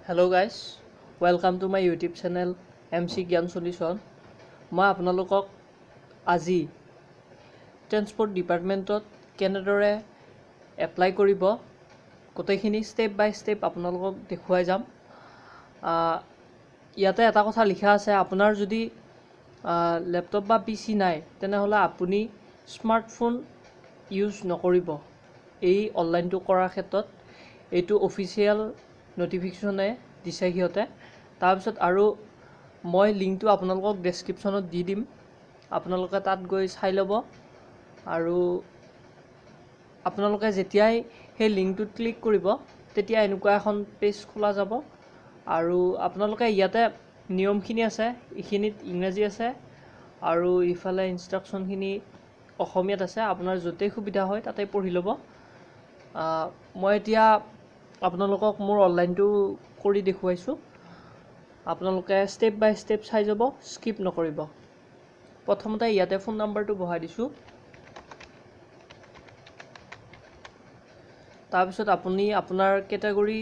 Hello guys, welcome to my YouTube channel MC Gyan Solution. মই আপোনালোকক আজি transport ডিপাৰ্টমেণ্টত কেনেদৰে এপ্লাই কৰিব গোটেইখিনি ষ্টেপ বাই ষ্টেপ আপোনালোকক দেখুৱাই যাম। ইয়াতে এটা কথা লিখা আছে, আপোনাৰ যদি লেপটপ বা পি চি নাই তেনেহ'লে আপুনি স্মাৰ্টফোন ইউজ নকৰিব এই অনলাইনটো কৰাৰ ক্ষেত্ৰত। এইটো অফিচিয়েল নটিফিকেশ্যনে দিছে সিহঁতে। তাৰপিছত আৰু মই লিংকটো আপোনালোকক ডেছক্ৰিপশ্যনত দি দিম, আপোনালোকে তাত গৈ চাই ল'ব। আৰু আপোনালোকে যেতিয়াই সেই লিংকটোত ক্লিক কৰিব তেতিয়া এনেকুৱা এখন পেজ খোলা যাব। আৰু আপোনালোকে ইয়াতে নিয়মখিনি আছে, এইখিনিত ইংৰাজী আছে আৰু ইফালে ইনষ্ট্ৰাকশ্যনখিনি অসমীয়াত আছে। আপোনাৰ য'তেই সুবিধা হয় তাতে পঢ়ি ল'ব। মই এতিয়া আপোনালোকক মোৰ অনলাইনটো কৰি দেখুৱাইছোঁ, আপোনালোকে ষ্টেপ বাই ষ্টেপ চাই যাব, স্কিপ নকৰিব। প্ৰথমতে ইয়াতে ফোন নাম্বাৰটো বহাই দিছোঁ। তাৰপিছত আপুনি আপোনাৰ কেটেগৰী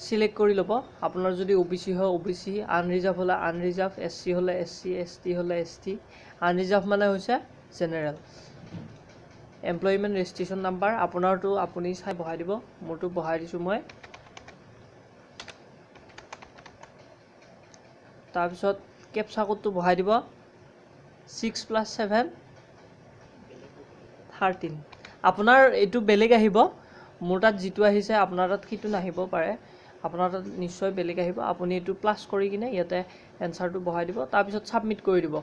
চিলেক্ট কৰি ল'ব। আপোনাৰ যদি অ' বি চি হয় অ' বি চি, আনৰিজাৰ্ভ হ'লে আনৰিজাৰ্ভ, এছ চি হ'লে এছ চি, এছ টি হ'লে এছ টি। আনৰিজাৰ্ভ মানে হৈছে জেনেৰেল। এমপ্লয়মেণ্ট ৰেজিষ্ট্ৰেশ্যন নাম্বাৰ আপোনাৰটো আপুনি চাই বহাই দিব, মোৰটো বহাই দিছোঁ মই। তাৰপিছত কেপচা কোডটো বহাই দিব, 6 + 7 13। আপোনাৰ এইটো বেলেগ আহিব, মোৰ তাত যিটো আহিছে আপোনাৰ তাত সেইটো নাহিব পাৰে, আপোনাৰ তাত নিশ্চয় বেলেগ আহিব। আপুনি এইটো প্লাছ কৰি কিনে ইয়াতে এনচাৰটো বহাই দিব, তাৰপিছত ছাবমিট কৰি দিব।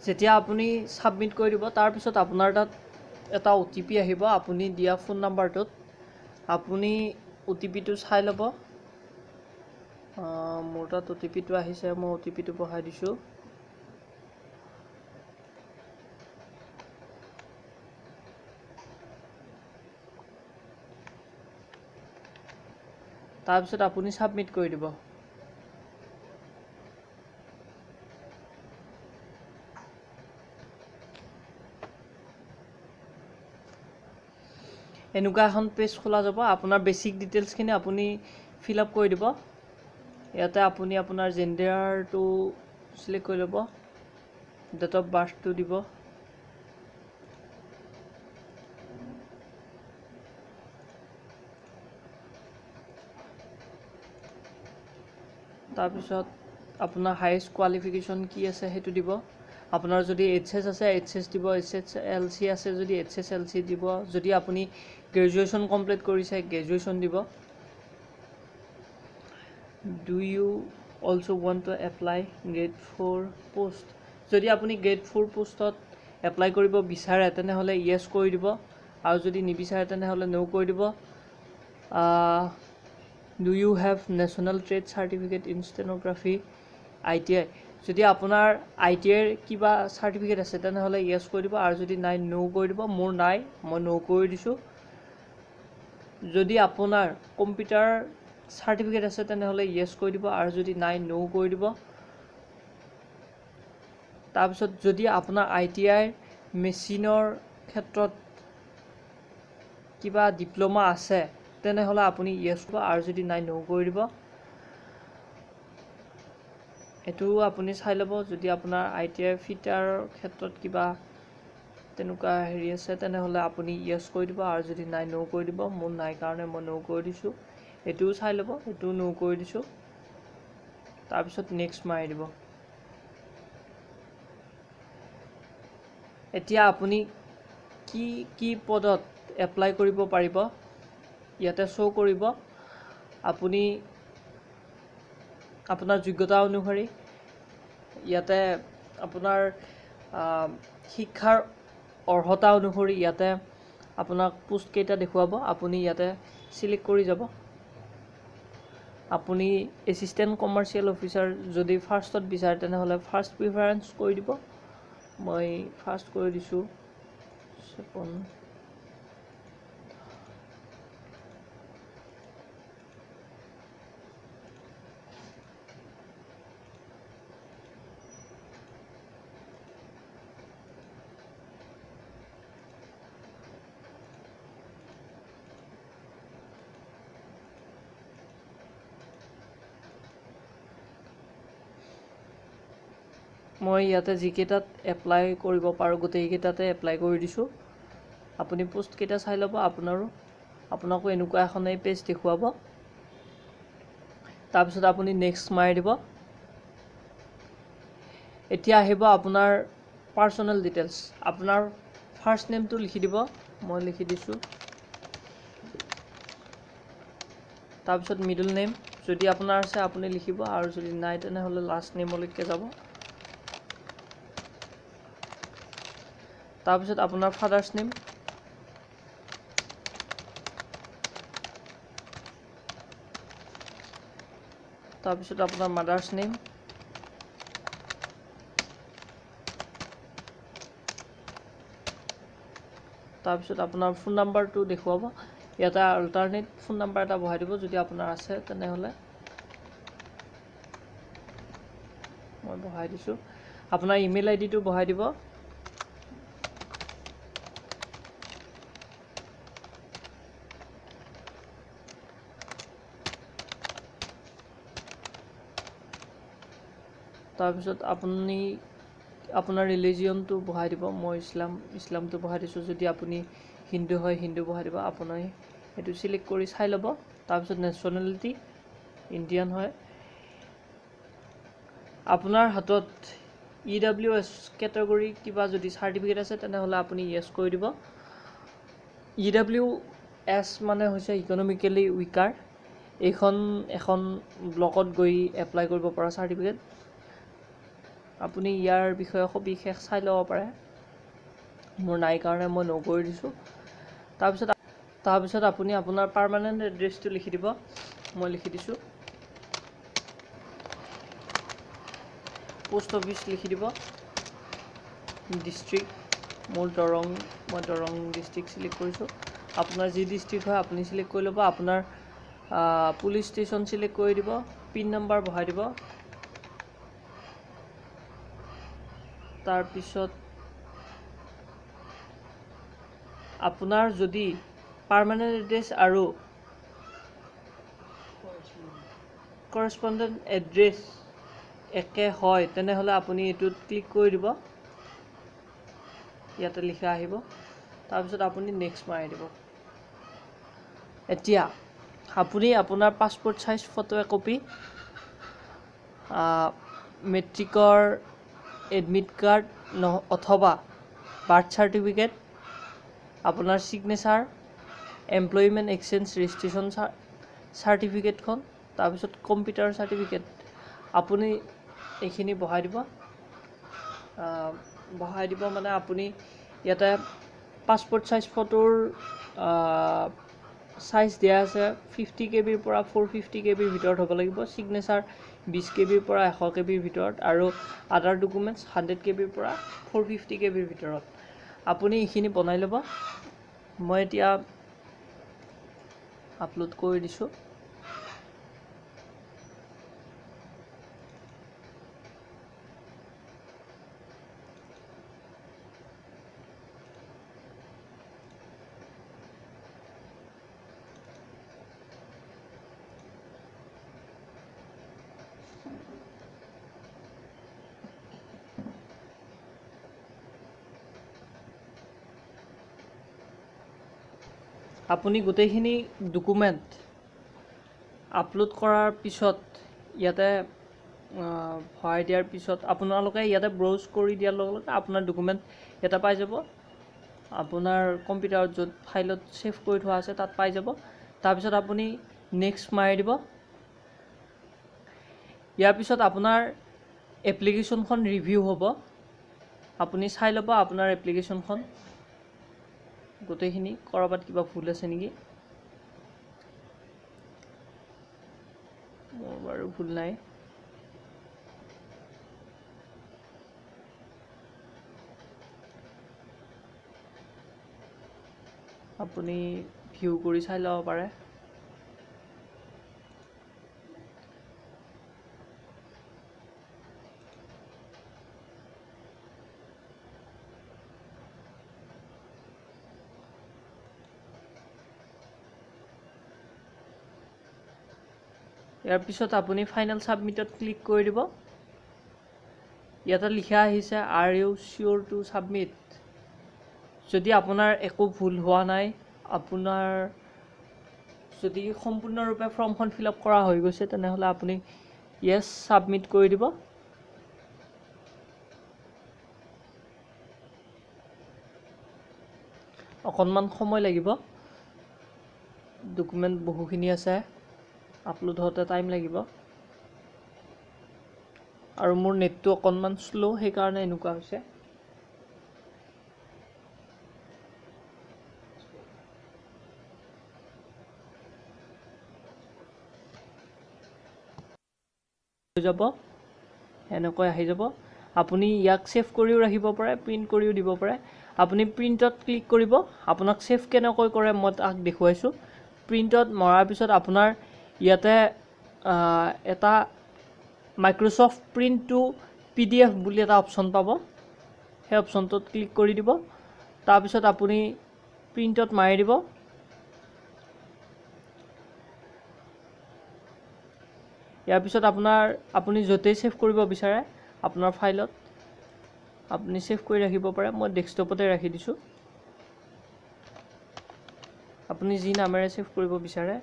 যেতিয়া আপুনি ছাবমিট কৰি দিব তাৰপিছত আপোনাৰ তাত এটা অ' টি পি আহিব, আপুনি দিয়া ফোন নাম্বাৰটোত। আপুনি অ' টি পিটো চাই ল'ব। মোৰ তাত অ' টি পিটো আহিছে, মই অ' টি পিটো বহাই দিছোঁ। তাৰপিছত আপুনি ছাবমিট কৰি দিব। এনেকুৱা এখন পেজ খোলা যাব, আপোনাৰ বেচিক ডিটেইলছখিনি আপুনি ফিল আপ কৰি দিব। ইয়াতে আপুনি আপোনাৰ জেণ্ডাৰটো চিলেক্ট কৰি ল'ব, ডেট অফ বাৰ্থটো দিব। তাৰপিছত আপোনাৰ হায়েষ্ট কোৱালিফিকেশ্যন কি আছে সেইটো দিব। আপোনাৰ যদি এইচ এছ আছে এইচ এছ দিব, এইচ এছ এল চি আছে যদি এইচ এছ এল চি দিব, যদি আপুনি গ্ৰেজুৱেশ্যন কমপ্লিট কৰিছে গ্ৰেজুৱেশ্যন দিব। Do you also want to apply grade 4 post? যদি আপুনি গ্ৰেড 4 পোষ্টত এপ্লাই কৰিব বিচাৰে তেনেহ'লে য়েছ কৰি দিব, আৰু যদি নিবিচাৰে তেনেহ'লে ন' কৰি দিব। Do you have national trade certificate in stenography I T I? যদি আপোনাৰ I T আইৰ কিবা চাৰ্টিফিকেট আছে তেনেহ'লে য়েছ কৰি দিব, আৰু যদি নাই ন' কৰি দিব। মোৰ নাই, মই ন' কৰি দিছোঁ। যদি আপোনাৰ কম্পিউটাৰ চাৰ্টিফিকেট আছে তেনেহ'লে য়েছ কৰি দিব, আৰু যদি নাই ন' কৰি দিব। তাৰপিছত যদি আপোনাৰ I T আইৰ মেচিনৰ ক্ষেত্ৰত কিবা ডিপ্ল'মা আছে তেনেহ'লে আপুনি য়েছ কৰিব, আৰু যদি নাই ন' কৰি দিব। এইটো আপুনি চাই ল'ব। যদি আপোনাৰ I T I ফিটাৰৰ ক্ষেত্ৰত কিবা তেনেকুৱা হেৰি আছে তেনেহ'লে আপুনি য়েছ কৰি দিব, আৰু যদি নাই ন' কৰি দিব। মোৰ নাই কাৰণে মই ন' কৰি দিছোঁ। এইটোও চাই ল'ব, এইটোও ন' কৰি দিছোঁ। তাৰপিছত নেক্সট মাৰি দিব। এতিয়া আপুনি কি কি পদত এপ্লাই কৰিব পাৰিব ইয়াতে শ্ব' কৰিব। আপুনি আপোনাৰ যোগ্যতা অনুসৰি ইয়াতে আপোনাৰ শিক্ষাৰ অৰ্হতা অনুসৰি ইয়াতে আপোনাক পোষ্টকেইটা দেখুৱাব, আপুনি ইয়াতে চিলেক্ট কৰি যাব। আপুনি এছিষ্টেণ্ট কমাৰ্চিয়েল অফিচাৰ যদি ফাৰ্ষ্টত বিচাৰে তেনেহ'লে ফাৰ্ষ্ট প্ৰিফাৰেঞ্চ কৰি দিব। মই ফাৰ্ষ্ট কৰি দিছোঁ। ছেকেণ্ড মই ইয়াতে যিকেইটাত এপ্লাই কৰিব পাৰোঁ গোটেইকেইটাতে এপ্লাই কৰি দিছোঁ। আপুনি পোষ্টকেইটা চাই ল'ব, আপোনাকো এনেকুৱা এখন এই পেজ দেখুৱাব। তাৰপিছত আপুনি নেক্সট মাৰি দিব। এতিয়া আহিব আপোনাৰ পাৰ্চনেল ডিটেইলছ। আপোনাৰ ফাৰ্ষ্ট নেমটো লিখি দিব, মই লিখি দিছোঁ। তাৰপিছত মিডল নেম যদি আপোনাৰ আছে আপুনি লিখিব, আৰু যদি নাই তেনেহ'লে লাষ্ট নেমলৈকে যাব। তাৰপিছত আপোনাৰ ফাদাৰ্ছ নেম, তাৰপিছত আপোনাৰ মাদাৰ্ছ নেম, তাৰপিছত আপোনাৰ ফোন নাম্বাৰটো দেখুৱাব। ইয়াতে অল্টাৰনেট ফোন নাম্বাৰ এটা বহাই দিব যদি আপোনাৰ আছে, তেনেহ'লে মই বহাই দিছোঁ। আপোনাৰ ইমেইল আই ডিটো বহাই দিব। তাৰপিছত আপুনি আপোনাৰ ৰিলিজিয়নটো বহাই দিব। মই ইছলামটো বহাই দিছোঁ। যদি আপুনি হিন্দু হয় হিন্দু বহাই দিব। আপুনি সেইটো চিলেক্ট কৰি চাই ল'ব। তাৰপিছত নেশ্যনেলিটি ইণ্ডিয়ান হয়। আপোনাৰ হাতত EWS category কিবা যদি চাৰ্টিফিকেট আছে তেনেহ'লে আপুনি য়েছ কৰি দিব। EWS মানে হৈছে ইকনমিকেলি উইকাৰ। এইখন এখন ব্লকত গৈ এপ্লাই কৰিব পৰা চাৰ্টিফিকেট। আপুনি ইয়াৰ বিষয়ে সবিশেষ চাই ল'ব পাৰে। মোৰ নাই কাৰণে মই ন' কৰি দিছোঁ। তাৰপিছত আপুনি আপোনাৰ পাৰ্মানেণ্ট এড্ৰেছটো লিখি দিব। মই লিখি দিছোঁ। পোষ্ট অফিচ লিখি দিব। ডিষ্ট্ৰিক্ট মোৰ দৰং, মই দৰং ডিষ্ট্ৰিক্ট চিলেক্ট কৰিছোঁ। আপোনাৰ যি ডিষ্ট্ৰিক্ট হয় আপুনি চিলেক্ট কৰি ল'ব। আপোনাৰ পুলিচ ষ্টেচন চিলেক্ট কৰি দিব। পিন নাম্বাৰ বহাই দিব। তাৰপিছত আপোনাৰ যদি পাৰ্মানেণ্ট এড্ৰেছ আৰু কৰেচপণ্ডেণ্ট এড্ৰেছ একে হয় তেনেহ'লে আপুনি এইটোত ক্লিক কৰি দিব। ইয়াতে লিখা আহিব। তাৰপিছত আপুনি নেক্সট মাৰি দিব। এতিয়া আপুনি আপোনাৰ পাছপৰ্ট চাইজ ফটো একপি, মেট্ৰিকৰ এডমিট কাৰ্ড অথবা বাৰ্থ চাৰ্টিফিকেট, আপোনাৰ চিগনেচাৰ, এমপ্লয়মেণ্ট এক্সচেঞ্জ ৰেজিষ্ট্ৰেশ্যন চাৰ্টিফিকেটখন, তাৰপিছত কম্পিউটাৰ চাৰ্টিফিকেট, আপুনি এইখিনি বহাই দিব। বহাই দিব মানে আপুনি ইয়াতে পাছপৰ্ট চাইজ ফটোৰ চাইজ দিয়া আছে 50 KB পৰা 450 KB ভিতৰত হ'ব লাগিব। চিগনেচাৰ 20 KB পৰা 100 KB ভিতৰত, আৰু আদাৰ ডকুমেণ্টছ 100 KB পৰা 450 KB ভিতৰত। আপুনি এইখিনি বনাই ল'ব। মই এতিয়া আপলোড কৰি দিছোঁ। আপুনি গোটেইখিনি ডকুমেণ্ট আপলোড কৰাৰ পিছত ইয়াতে ভৰাই দিয়াৰ পিছত আপোনালোকে ইয়াতে ব্ৰাউজ কৰি দিয়াৰ লগে লগে আপোনাৰ ডকুমেণ্ট ইয়াতে পাই যাব। আপোনাৰ কম্পিউটাৰত য'ত ফাইলত ছেভ কৰি থোৱা আছে তাত পাই যাব। তাৰপিছত আপুনি নেক্সট মাৰি দিব। ইয়াৰ পিছত আপোনাৰ এপ্লিকেশ্যনখন ৰিভিউ হ'ব। আপুনি চাই ল'ব আপোনাৰ এপ্লিকেশ্যনখন গোটেইখিনি, ক'ৰবাত কিবা ভুল আছে নেকি। মোৰ বাৰু ভুল নাই। আপুনি ভিউ কৰি চাই ল'ব পাৰে। ইয়াৰ পিছত আপুনি ফাইনেল ছাবমিটত ক্লিক কৰি দিব। ইয়াতে লিখা আহিছে are you sure to submit. যদি আপোনাৰ একো ভুল হোৱা নাই, আপোনাৰ যদি সম্পূৰ্ণৰূপে ফৰ্মখন ফিল আপ কৰা হৈ গৈছে, তেনেহ'লে আপুনি য়েছ ছাবমিট কৰি দিব। অকণমান সময় লাগিব, ডকুমেণ্ট বহুখিনি আছে, আপলোড হওঁতে টাইম লাগিব। আৰু মোৰ নেটটো অকণমান শ্ল', সেইকাৰণে এনেকুৱা হৈছে। যাব এনেকৈ আহি যাব। আপুনি ইয়াক ছেভ কৰিও ৰাখিব পাৰে, প্ৰিণ্ট কৰিও দিব পাৰে। আপুনি প্ৰিণ্টত ক্লিক কৰিব। আপোনাক ছেভ কেনেকৈ কৰে মই তাক দেখুৱাইছোঁ। প্ৰিণ্টত মৰাৰ পিছত আপোনাৰ ইয়াতে এটা Microsoft print to P D F বুলি এটা অপশ্যন পাব, সেই অপশ্যনটোত ক্লিক কৰি দিব। তাৰপিছত আপুনি প্ৰিণ্টত মাৰি দিব। ইয়াৰ পিছত আপুনি য'তেই ছেভ কৰিব বিচাৰে আপোনাৰ ফাইলত আপুনি ছেভ কৰি ৰাখিব পাৰে। মই ডেস্কটপতে ৰাখি দিছোঁ। আপুনি যি নামেৰে ছেভ কৰিব বিচাৰে।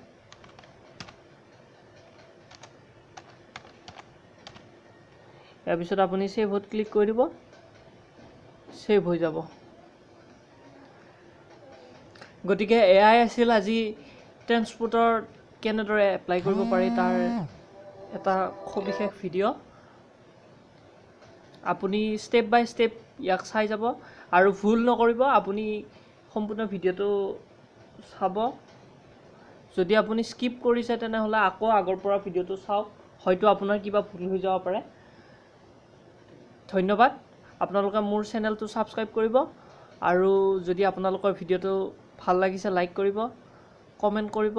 ইয়াৰ পিছত আপুনি ছেভত ক্লিক কৰি দিব, ছেভ হৈ যাব। গতিকে এয়াই আছিল আজি ট্ৰেন্সপৰ্টৰ কেনেদৰে এপ্লাই কৰিব পাৰি তাৰ এটা সবিশেষ ভিডিঅ'। আপুনি ষ্টেপ বাই ষ্টেপ ইয়াক চাই যাব আৰু ভুল নকৰিব। আপুনি সম্পূৰ্ণ ভিডিঅ'টো চাব। যদি আপুনি স্কিপ কৰিছে তেনেহ'লে আকৌ আগৰ পৰা ভিডিঅ'টো চাওক, হয়তো আপোনাৰ কিবা ভুল হৈ যাব পাৰে। ধন্যবাদ। আপোনালোকে মোৰ চেনেলটো ছাবস্ক্ৰাইব কৰিব আৰু যদি আপোনালোকৰ ভিডিঅ'টো ভাল লাগিছে লাইক কৰিব, কমেণ্ট কৰিব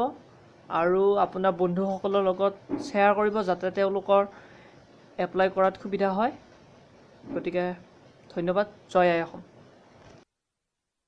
আৰু আপোনাৰ বন্ধুসকলৰ লগত শ্বেয়াৰ কৰিব, যাতে তেওঁলোকৰ এপ্লাই কৰাত সুবিধা হয়। গতিকে ধন্যবাদ। জয় আই অসম।